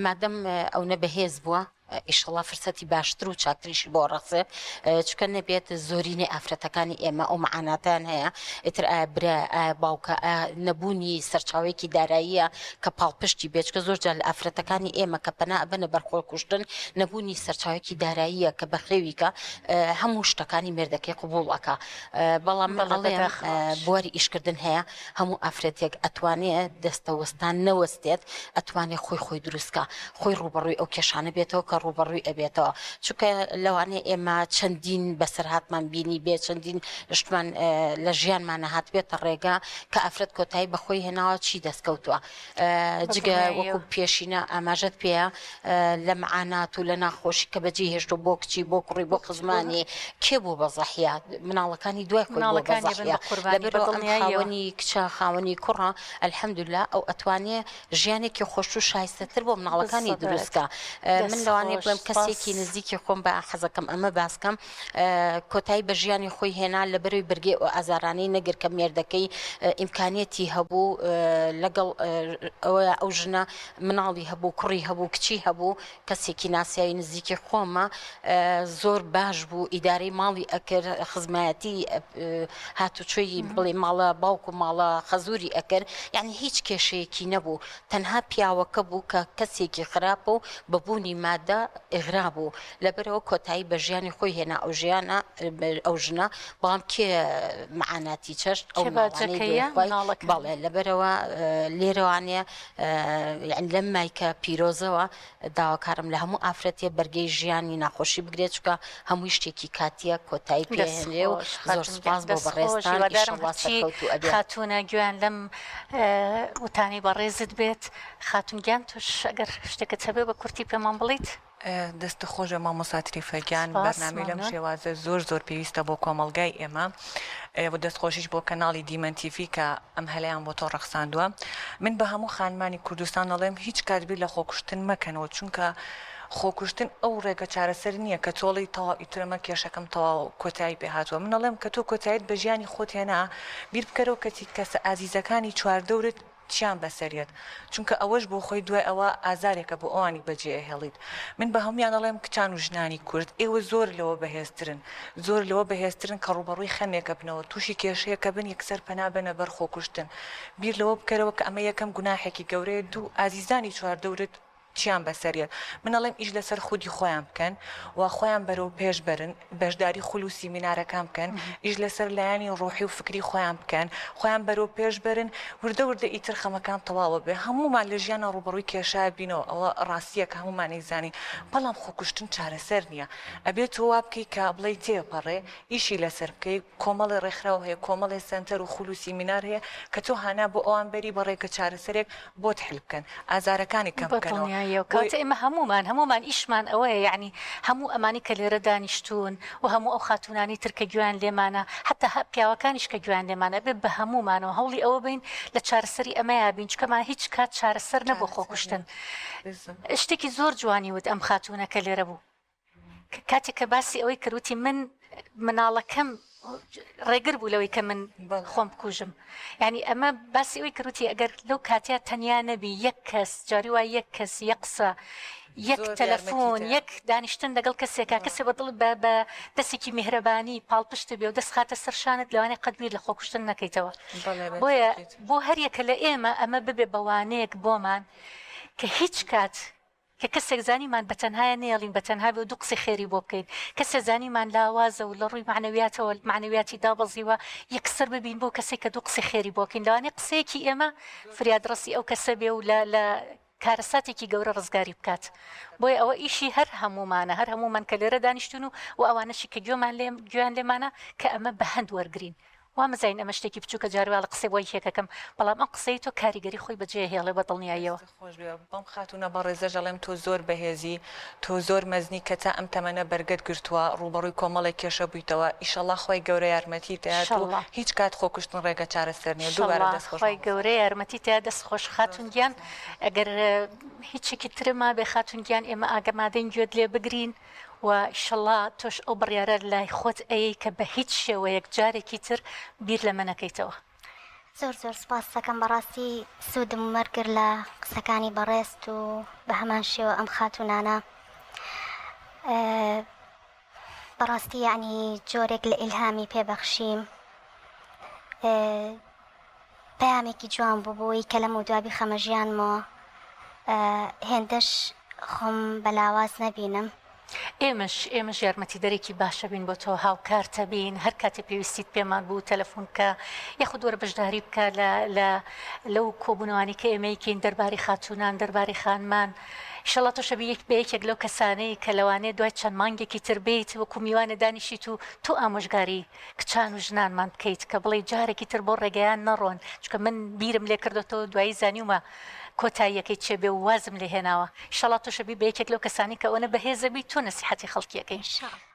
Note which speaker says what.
Speaker 1: مادەم ئەونە بەهێز بووە ئیشەڵا فرسەتی باشتر و چاکتریشی بۆ ڕەخسێ چونکە نەبێت زۆرینەی ئافرەتەکانی ئێمە ئەو مەعاناتیان هەیە ئیتر ئایا برا ئایا باوکە ئایا نەبوونی سەرچاوەیەکی داراییە کە پاڵپشتی بێت چونکە زۆر جار لە ئافرەتەکانی ئێمە کە پەنا ئەبەنە بەر خۆکوشتن نەبوونی سەرچاوەیەکی داراییە کە بەخێوی کە هەموو شتەکانی مێردەکەی قبوڵ ئەکا بەڵام من
Speaker 2: بەڵێ
Speaker 1: ئەڵێم
Speaker 2: بەداخەوەش.
Speaker 1: بواری ئیشکردن هەیە هەموو ئافرەتێک ئەتوانێ دەستەوەستان نەوەستێت ئەتوانێ خۆی خۆی دروست کا خۆی ڕووبەڕووی ئەو کێشانە بێتەوە کە ڕووبەڕووی ئەبێتەوە چونکە لەوانەیە ئێمە چەندین بەسەرهاتمان بینی بێ چەندین شتمان لە ژیانمانە هاتبێتە ڕێگا کە ئافرەت کۆتایی بەخۆی هێناوە چی دەستکەوتووە جگە وەکو پێشینە ئاماژەت پێیە لە معانات و لە ناخۆشی کە بەجێی هێشتووە بۆ کچی بۆ کوڕی بۆ خزمانی کێ بوو بە زەحیە مناڵەکانی دوای خۆی بووە بە زەحیە لەبەرئەوە ئەم خاوەنی کچە خاوەنی کوڕە الحمدللە ئەو ئەتوانێ ژیانێکی خۆش و شایستەتر بۆ مناڵەکانی دروست کا من لەوانەیە بڵێم کەسێکی نزیکی خۆم بە حەزەکەم ئەمە باس کەم کۆتایی بە ژیانی خۆی هێنا لەبەرەوەی بەرگەی ئەو ئازارانەی نەگرت کە مێردەکەی ئیمکانیەتی هەبوو لەگەڵ ئەوەیا ئەو ژنە مناڵی هەبوو کوڕی هەبوو کچی هەبوو کەسێکی ناسیاوی نزیکی خۆمە زۆر باش بوو ئیدارەی ماڵی ئەکرد خزمایەتی هاتوچۆی بڵێ ماڵە باوک و ماڵە خەزوری ئەکرد یعنی هیچ کێشەیەکی نەبوو تەنها پیاوەکە بوو کە کەسێکی خراپە و بە بوونی مادە ئیغرا بوو لەبەرئەوە کۆتایی بە ژیانی خۆی هێنا ئەو ژیانە ئەو ژنە بەڵام کێ معاناتی چەشت ئەو
Speaker 2: کێ
Speaker 1: مناڵانەی دوای
Speaker 2: باجەکەیە
Speaker 1: خۆی
Speaker 2: مناڵەکانی.
Speaker 1: بەڵێ لەبەرئەوە لێرەوانێ یانی لەم مایکە پیرۆزەوە داواکارم لە هەموو ئافرەتێ بەرگەی ژیانی ناخۆشی بگرێت چونکە هەمووی شتێکی کاتیە کۆتایی پێ
Speaker 2: دەست
Speaker 1: هێنرێ و
Speaker 2: خۆش
Speaker 1: زۆر
Speaker 2: خاتون گیان
Speaker 1: سوپاس بۆ
Speaker 2: دەست خۆش
Speaker 1: بەڕێزتان
Speaker 2: هیوادارم
Speaker 1: ئیشەڵا
Speaker 2: هەرچی
Speaker 1: سەرکەوتوو ئەبێ.
Speaker 2: خاتونە گوێیان لەم وتانەی بەڕێزت بێت خاتون گیان تۆش ئەگەر شتێکت هەبێ بە کورتی پێمان بڵیت.
Speaker 3: دەستت خۆش بێ مامۆستا تریفە گیان
Speaker 2: سپاس
Speaker 3: بەرنامەی لەم
Speaker 2: مەمنون.
Speaker 3: شێوازە زۆر زۆر پێویستە بۆ کۆمەڵگای ئێمە و دەست خۆشیش بۆ کەناڵی دیمەن تیڤی کە ئەم هەلەیان بۆ تۆ ڕەخساندووە من بە هەموو خانمانی کوردستان ئەڵێم هیچ کات بیر لە خۆکوشتن مەکەنەوە چونکە خۆکوشتن ئەو ڕێگە چارەسەر نییە کە تۆڵی تەواو ئیتر ئەمە کێشەکەم تەواو کۆتایی پێ هاتووە من ئەڵێم کە تۆ کۆتاییت بە ژیانی خۆت هێنا بیر بکەرەوە کە کەسە ئازیزەکانی چواردەورت چیان بەسەر یەت چونکە ئەوەش بۆ خۆی دوای ئەوە ئازارێکە بۆ ئەوانی بەجێ ئەهێڵیت من بە هەموویان ئەڵێم کچان و ژنانی کورد ئێوە زۆر لەوە بەهێزترن زۆر لەوە بەهێزترن کە ڕووبەڕووی خەمێکە بنەوە تووشی کێشەیەکە بن یەکسەر پەنا بەنە بەر خۆکوشتن بیر لەوە بکەرەوە کە ئەمە یەکەم گوناحێکی گەورەیە دوو ئازیزانی چواردەورت چیان بەسەر یەت؟ من ئەڵێم ئیش لەسەر خودی خۆیان بکەن و خۆیان بەرەو پێش بەرن، بەشداری خول و سیمینارەکان بکەن، ئیش لەسەر لایەنی ڕۆحی و فکری خۆیان بکەن، خۆیان بەرەو پێش بەرن، وردە وردە ئیتر خەمەکان تەواوە بێ. هەموومان لە ژیانا ڕووبەڕووی کێشە بینەوە، ئەوە ڕاستییەکە هەموومان ئەیزانین، بەڵام خۆکوشتن چارەسەر نییە. ئەبێ تۆ وا بکەی کە بڵێی تێپەڕێ، ئیشی لەسەر بکەی، کۆمەڵێ ڕێکخراو هەیە، کۆمەڵێ سەنتەر و خول و سیمینار هەیە کە تۆ هانا بۆ ئەوان بەری بە ڕێگە چارەسەرێک بۆت حل بکەن ئازارەکانی کەم
Speaker 2: بە
Speaker 3: بکەنەوە
Speaker 2: دڵنیاییەوە
Speaker 3: بۆی.
Speaker 2: کەواتە ئێمە هەموومان هەموومان ئیشمان ئەوەیە یەعنی هەموو ئەمانەی کە لێرە دانیشتوون و هەموو ئەو خاتوونانەی تر کە گوێیان لێمانە حەتا پیاوەکانیش کە گوێیان لێمانە ئەبێ بە هەموومانەوە هەوڵی ئەوە بەین لە چارەسەری ئەمەیا بین چونکە ئەمە هیچ کات چارەسەر نەبووە
Speaker 3: چارەسەر
Speaker 2: خۆکوشتن
Speaker 3: نیە بالضبط.
Speaker 2: شتێکی زۆر جوانی وت ئەم خاتوونە کە لێرە بوو کاتێک کە باسی ئەوەی کرد وتی من مناڵەکەم ڕێگر بوو لەوەی کە من خۆم بکوژم یعنی ئەمە باسی ئەوەی کرد وتی ئەگەر لەو کاتیا تەنیا نەبی یەک کەس جاری وای یەک کەس یەک قسە یەک تەلەفۆن یەک دانیشتن لەگەڵ کەسێکا کەسێ بە دڵ بە دەستێکی میهرەبانی پاڵپشت بێ و دەست خاتە سەر شانت لەوانەیە قەت بیر لە خۆکوشتن نەکەیتەوە بۆیە بۆ هەریەکە لە ئێمە ئەمە ببێ بە وانەیەک بۆمان کە هیچ کات کە کەسێک زانیمان بە تەنهایە نەیەڵین بە تەنها بێ و دوو قسەی خێری بۆ بکەین، کەسێ زانیمان لاوازە و لە ڕووی مەعنەویاتەوە مەعنەویاتی دابەزیوە یەکسەر ببین بەو کەسەی کە دوو قسەی خێری بۆ بکەین لەوانەیە قسەیەکی ئێمە فریادڕەسی ئەو کەسە بێ و لە لە کارەساتێکی گەورە ڕزگاری بکات بۆیە ئەوە ئیشی هەر هەموومانە هەر هەموومان کە لێرە دانیشتوون و و ئەوانەشی کە گوێمان لێ گوێیان لێمانە کە ئەمە بە هەند وەرگرین وامەزانین ئەمە شتێکی بچوکە جار وا لە قسەی بۆ یەکێک ئەکەم بەڵام ئەم قسەی تۆ کاریگەری خۆی بەجێ ئەهێڵێ بە دڵنیاییەوە.
Speaker 3: دەستت خۆش بێ بەم خاتوونە بەڕێزەش ئەڵێم تۆ زۆر بەهێزی تۆ زۆر مەزنی کە تا ئەم تەمەنە بەرگەت گرتووە ڕووبەڕووی کۆمەڵێک کێشە بوویتەوە ئیشەڵا خوای گەورە یارمەتیت دەیات و
Speaker 2: شەڵا.
Speaker 3: هیچ کات خۆکوشتن ڕێگە چارەسەر نییە دووبارە
Speaker 2: شەڵا
Speaker 3: دەست خۆش
Speaker 2: خوای
Speaker 3: مامۆستا.
Speaker 2: گەورە یارمەتیت دەیا دەست خۆش
Speaker 3: زۆر
Speaker 2: خاتوون گیان
Speaker 3: سوپاس مامۆستا.
Speaker 2: ئەگەر هیچێکی ترم مابێ خاتوون گیان ئێمە ئاگەمادەین گوێت لێ بگرین وە ئیشەڵا تۆش ئەو بڕیارە لای خۆت ئەیەی کە بە هیچ شێوەیەک جارێکی تر بیر لەمە نەکەیتەوە.
Speaker 4: زۆر زۆر سوپاست دەکەم بەڕاستی سوودم وەرگرت لە قسەکانی بەڕێزت و بە هەمان شێوە ئەم خاتوونانە بەڕاستی یەعنی جۆرێک لە ئیلهامی پێ بەخشیم پەیامێکی جوان بوو بۆی کە لەمەودوا بیخەمە ژیانمەوە هێندەش خۆم بە لاواز نەبینم.
Speaker 2: ئێمەش ئێمەش یارمەتیدەرێکی باشە بین بۆ تۆ هاوکارتە بین هەر کاتێ پێویستیت پێمان بوو تەلەفۆن بکە یاخود وەرە بەشداری بکە لە لە لەو کۆبوونەوانی کە ئێمەی کەین دەربارەی خاتوونان دەربارەی خانمان ئیشەڵا تۆش ئەبی یەک بە یەکێک لەو کەسانەی کە لەوانەیە دوای چەند مانگێکی تر بێیت وەکو میوانێ دانیشیت و تۆ ئامۆژگاری کچان و ژنانمان بکەیت کە بڵێی جارێکی تر بۆ ڕێگەیان نەڕۆن چونکە من بیرم لێ کردۆتەوە دوایی زانیومە کۆتاییەکەی چێ بێ و وازم لێ هێناوە ئیشەڵا تۆش ئەبی بە یەکێک لەو کەسانەی کە ئەوەنە بەهێزە بی تۆ نەسیحەتی خەڵکی ئەکەی.
Speaker 4: ان شاء اللە.